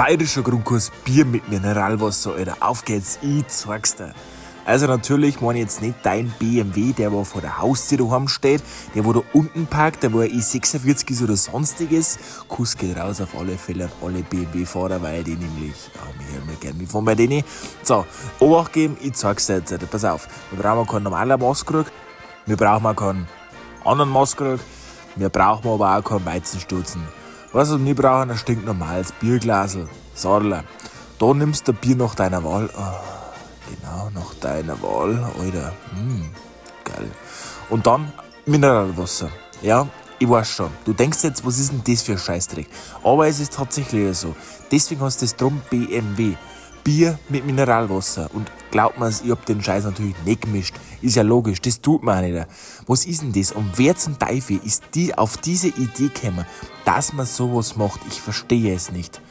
Bayerischer Grundkurs Bier mit Mineralwasser, Alter. Auf geht's, ich zeig's dir. Also natürlich meine ich jetzt nicht dein BMW, der wo vor der Haustür daheim steht, der wo da unten parkt, der wo ein E46 ist oder sonstiges. Kuss geht raus auf alle Fälle an alle BMW-Fahrer, weil die nämlich, ja, wir hören mir gern mitfahren bei denen. So, Obacht geben, ich zeig's dir jetzt, Alter. Pass auf, wir brauchen keinen normalen Maßkrug, wir brauchen auch keinen anderen Maßkrug, wir brauchen aber auch keinen Weizenstutzen. Was wir brauchen, ein stinknormales Bierglasl. Sadler. Da nimmst du Bier nach deiner Wahl. Oh, genau, nach deiner Wahl. Alter. Geil. Und dann Mineralwasser. Ja, ich weiß schon. Du denkst jetzt, was ist denn das für ein Scheißdreck? Aber es ist tatsächlich so. Deswegen heißt es drum BMW. Bier mit Mineralwasser. Und glaubt mir's, ich hab den Scheiß natürlich nicht gemischt. Ist ja logisch, das tut man auch nicht. Was ist denn das? Und wer zum Teufel ist die auf diese Idee gekommen, dass man sowas macht? Ich verstehe es nicht.